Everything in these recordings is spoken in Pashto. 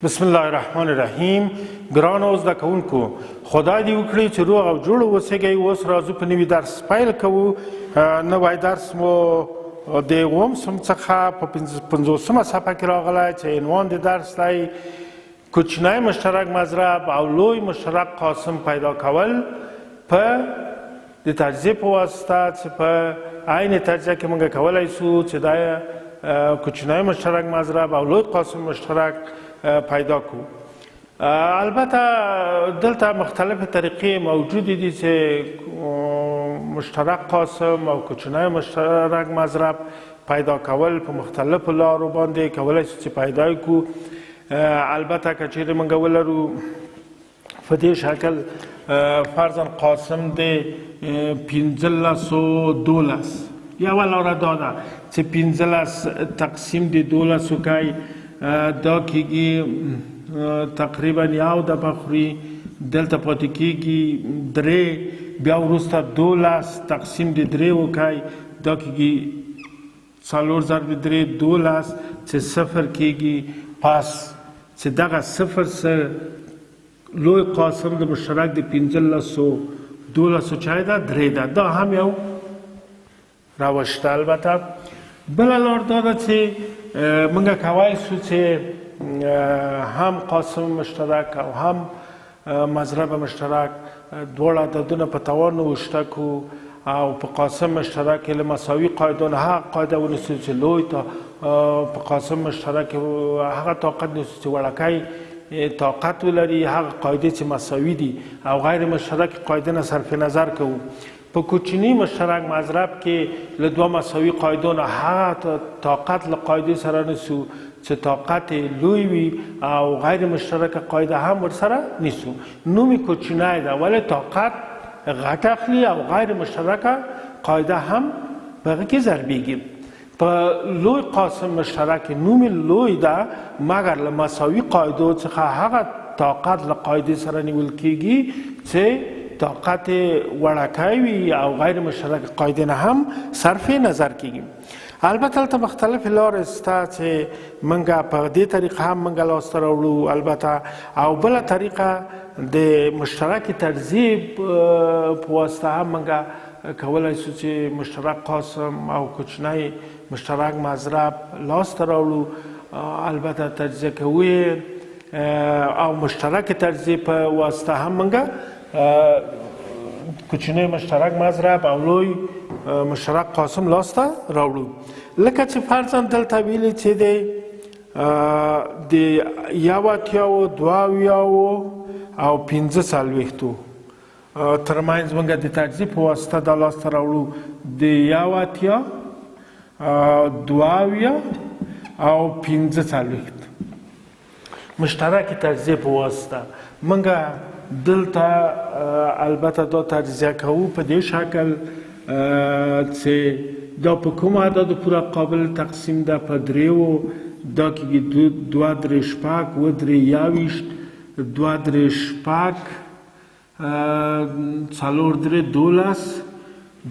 بسم الله الرحمن الرحیم. ګرانو زده کوونکو، خدای دې وکړي چې روغ او جوړ اوسئ. اوس راځو په نوي درس پیل کوو. نوی درس مو د اووم صنف څخه په 50مه صفحه کې راغلی چې عنوان د درس دی کوچنی مشترک مضرب او لوی مشترک قاسم پیدا کول په د تجزیې په واسطه، چې په عین تجزیه کې موږ کولی شو چې دا کوچنی مشترک مضرب او لوی قاسم مشترک پیدا کو. البته دلته مختلف طریقې موجودې دي چې مشترک قاسم او کوچنی مشترک مضرب پیدا کول په مختلفو لارو باندې کولی شو چې پیدا یې کړو. البته که چیرې موږ ولرو په دې شکل، فرضاً قاسم دی 15 و 12، یوه لاره دا ده چې 15 تقسیم د 12 وکړئ، دا کېږي تقریبا یو دفعه خوري، دلته پاتې کېږي 3، بیا وروسته 12 تقسیم د 3 وکړئ، دا کېږي 4 ضرب 3 12 چې 0 کېږي. پس چې دغه 0 سره لوی قاسم د مشترک د 15 و 12 چای ده 3 ده، دا هم یو روش ده. البته بله لار دا ده چې موږ کولی شو چې هم قاسم مشترک او هم مضرب مشترک دواړه عددونه په توان نوشته کړو او په قاسم مشترک کې له مساوي قاعدو نه هغه قاعده ونیسو چې لوی په قاسم مشترک کې هغه طاقت نیسو چې وړکی طاقت ولري، هغه قاعدې چې مساوي دي او غیر مشترک قاعده نه صرف نظر کوو. په کوچني مشترک مضرب کې له دوه مساوي قاعدو نه هغه طاقت له قاعدې سره نیسو چې طاقت یې لوی وي او غیر مشترکه قاعده هم ورسره نیسو. نوم یې کوچنی ده ولې طاقت غټ اخلي او غیر مشترکه قاعده هم په هغه کې ضربېږي. په لوی قاسم مشترک نوم یې لوی ده مګر له مساوي قاعدو څخه هغه طاقت له قاعدې سره نیول کېږي چې طاقت وړکی وي او غیر مشترک قاعدې نه هم صرف نظر کېږي. البته هلته مختلفې لارې شته چې موږ په دې طریقه هم موږ لاسته راوړو. البته او بله طریقه د مشترک تجزیې په واسطه هم موږ کولی شو چې مشترک قاسم او کوچنی مشترک مضرب لاسته راوړو. البته تجزیه کوو او مشترک تجزیې په واسطه هم موږ کوچنی مشترک مضرب او لوی مشترک قاسم لاسته راوړو. لکه چې فرضاً دلته ویلي چې د 81 و 72 او 45 ترمنځ موږ د تجزیې په واسطه دا لاسته راوړو، د 81 72 او 45 مشترک تجزیې په واسطه موږ دلته البته دا تجزیه کوو په دې شکل چې دا په کوم عدد پوره قابل تقسیم ده، په 3، دا کېږي 2 3 شپږ، 2 3 21، 2 3 شپږ، 4 3 12،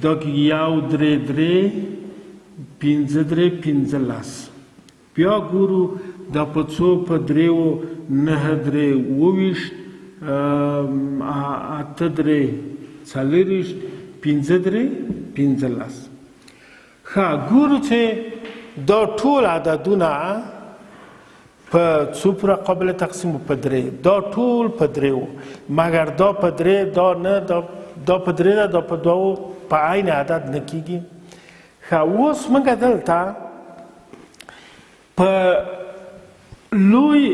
دا کېږي 1 3 3، 5 3 15. بیا ګورو دا په څو، په 3، 9 3 22، 8 3 24، 5 3 15. ښه ګورو چې دا ټول عددونه په څو پوره قابل تقسیم وو، په 3، دا ټول په 3 وو، مګر دا په 3، دا نه، دا په 3 ده، دا په 2 په عین عدد نه کېږي. ښه اوس موږ دلته په لوی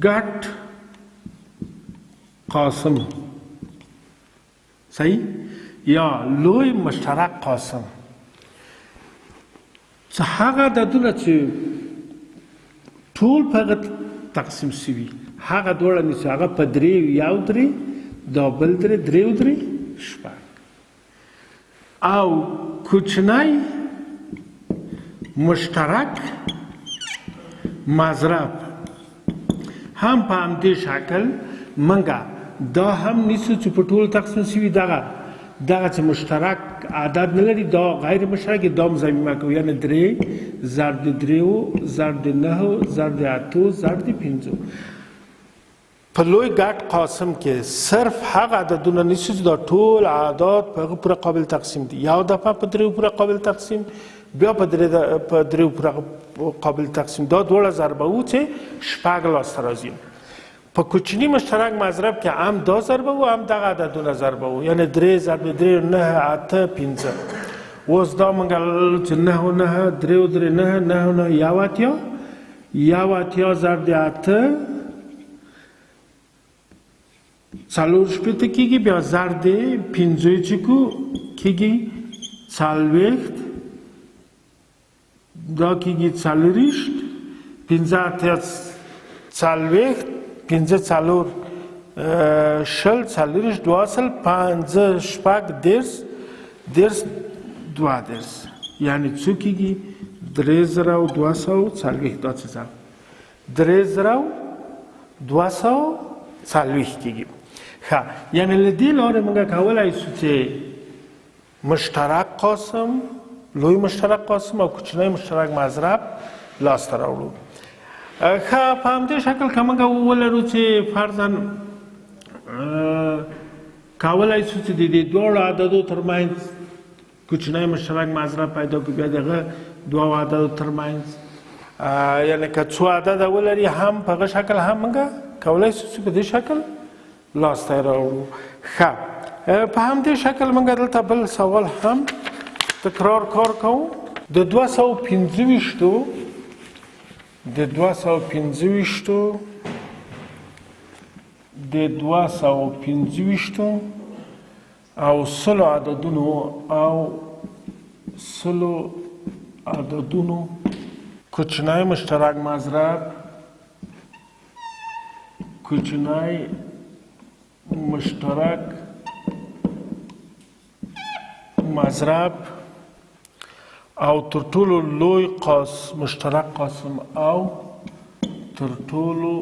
ګټ قاسم صحیح یا لوی مشترک قاسم چې هغه عددونه چې ټول په هغه تقسیم شوي هغه دواړه نیسو، هغه په 3 1 3، دا بل 3 3 3 شپږ، او کوچنی مشترک مضرب هم په همدې شکل موږ دا هم نیسو چې په ټولو تقسیم شوي، دغه دغه چې مشترک عدد نه لري دا غیر مشترک دا هم ضمیمه کوو، یعنې 3 ضرب د 3 ضرب د 9 ضرب د 8 ضرب د 5. په لوی ګډ قاسم کې صرف هغه عددونه نیسو چې دا ټول اعداد په هغه پوره قابل تقسیم دي. یو دفعه په 3 پوره قابل تقسیم، بیا په 3 پوره قابل تقسیم، دا دواړه ضربوو چې 6 لاسته راځي. په کوچني مشترک مضرب کې هم دا ضربوو هم دغه عددونه ضربوو، یعنې 3 ضرب 3 9 8 5. اوس دا موږ چې 9 9 3 3 9 9 9 81، 81 ضرب د 8 64 کېږي، بیا ضرب د 5 چې کو کېږي 40، دا کېږي 40، 5 8 40، 5 4 20، 40 2 5 6 30 30 2 30، یعنې څو کېږي؟ 3240. دا څه ضرب 3240 کېږي. ښه، یعنې له دې لارې موږ کولی شو چې مشترک قاسم، لوی مشترک قاسم او کوچنی مشترک مضرب لاسته راوړو. ښه، په همدې شکل که موږ ولرو چې فرضاً کولی شو چې د دې دواړو عددو ترمنځ کوچنی مشترک مضرب پیدا کړو، بیا د هغه دوو عددو ترمنځ، یعنې که څو عدده ولري هم په هغه شکل هم موږ کولی شو چې په دې شکل لاسته راوړو. ښه، په همدې شکل موږ دلته بل سوال هم تکرار کار کوو. د 225، د 225، د 225 او 100 عددونو او 100 عددونو کوچنی مشترک مضرب، کوچنی مشترک مضرب او تر ټولو لوی مشترک قاسم او تر ټولو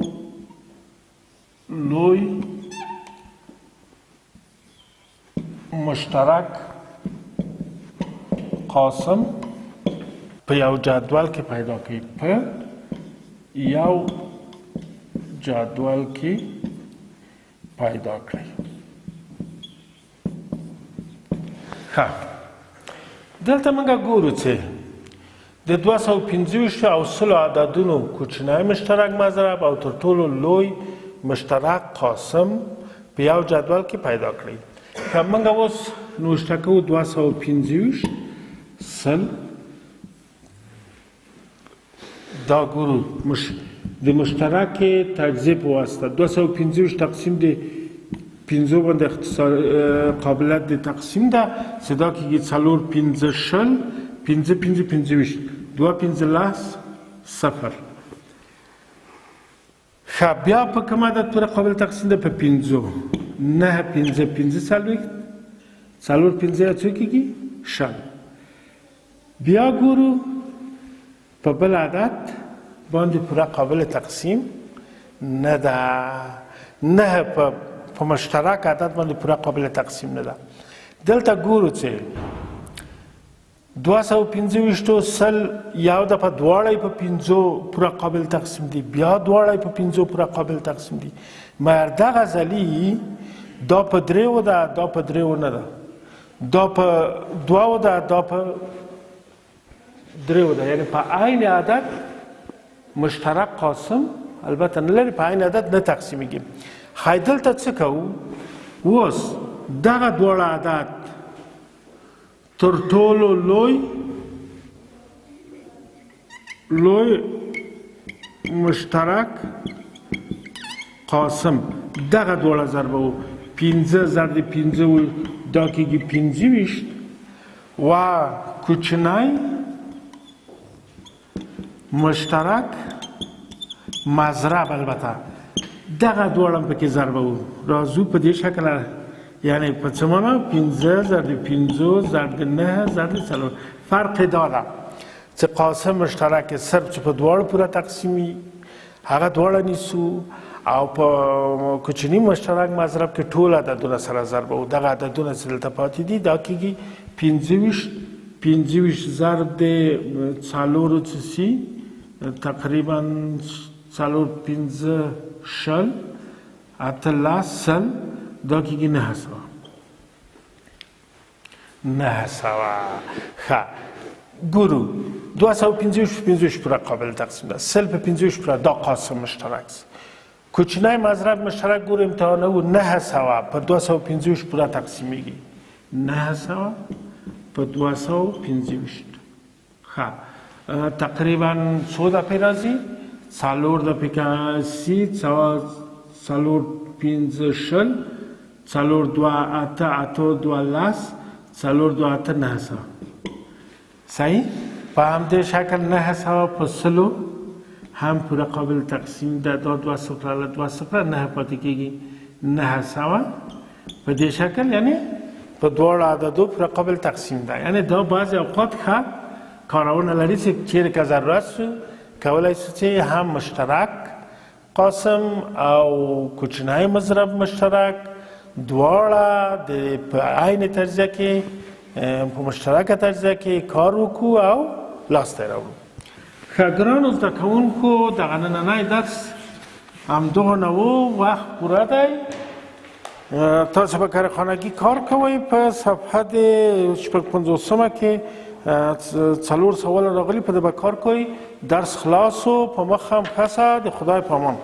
لوی مشترک قاسم په یو جدول کې پیدا کړئ. په یو جدول کې پیدا کړئ. ښه، دلته موږ ګورو چې د 225 او 100 عددونو کوچنی مشترک مضرب او تر ټولو لوی مشترک قاسم په یو جدول کې پیدا کړئ. که موږ اوس نوشته کوو 225 100، دا ګورو د مشترک تجزیه په واسطه 225 تقسیم د 5 باندې اختصار قابلیت د تقسیم ده چې دا کېږي 4 5 20، 5 5 25، 2 5 10 0. ښه، بیا په کوم عدد پورې قابل تقسیم ده؟ په 5. 9 5 5 40، 4 5 څو کېږي؟ 20. بیا ګورو په بل عدد باندې پوره قابل تقسیم نه ده، نه په مشترک عدد باندې پوره قابل تقسیم نه ده. دلته ګورو چې 225 100 یو دفعه دواړه په 5 پوره قابل تقسیم دي، بیا دواړه په 5 پوره قابل تقسیم دي، مګر دغه ځلي دا په 3 ده، دا په 3 نه ده، دا په 2 ده، دا په 3 ده، یعنې په عین عدد مشترک قاسم البته نه لري، په عین عدد نه تقسیمیږي. خی دلته څه کوو؟ اوس دغه دواړه عدد تر ټولو لوی لوی مشترک قاسم دغه دواړه ضربوو، 5 ضرب 5 دا کېږي 25، و کوچنی مشترک مضرب البته دغه دواړه هم پکې ضربوو. راځو په دې شکل، یعنې په څه معنا؟ 5 ضرب 5 ضرب 9 ضرب 4. فرق یې دا ده چې قاسم مشترک صرف چې په دواړو پوره تقسیمي هغه دواړه نیسو، او په کوچني مشترک مضرب کې ټول عددونه سره ضربوو. دغه عددونه چې دلته پاتې دي دا کېږي 25، 25 ضرب د څلورو څه سي، تقریبا 4 5 20، 8 10 20، دا کېږي 900. 900. ښه ګورو، 225 په 25 پوره قابل تقسیم ده، 100 په 25 پوره، دا قاسم مشترک است. کوچنی مضرب مشترک ګورو امتحانوو، 900 په 225 پوره تقسیمیږي، 900 په 225. ښه تقریبا څو دفعې راځي؟ څلور دفعې که سي، 4 5 20، 4 2 8، 8 2 10، 4 2 8، 900. صحیح؟ په همدې شکل 900 په 100 هم پوره قابل تقسیم ده. دا 2 صفره له 2 صفره 9 پاتې کېږي، 900 په دې شکل، یعنی په دواړو عددو پوره قابل تقسیم ده. یعنی دا بعضې اوقات ښه کارونه لري چې چیرې که ضرورت شو کولی شو چې هم مشترک قاسم او کوچنی مضرب مشترک دواړه د په عین تجزیه کې، په مشترکه تجزیه کې کار وکړو او لاسته یې راوړو. ښه ګرانو زده کوونکو، دغه نننی درس همدغه و، وخت پوره دی. تاسو به کارخانګي کار کوئ. په صفحه د 56 کې 4 سواله راغلي، په دې به کار کوئ. درس خلاص و، په مخ هم ښه سه، د خدای په امان.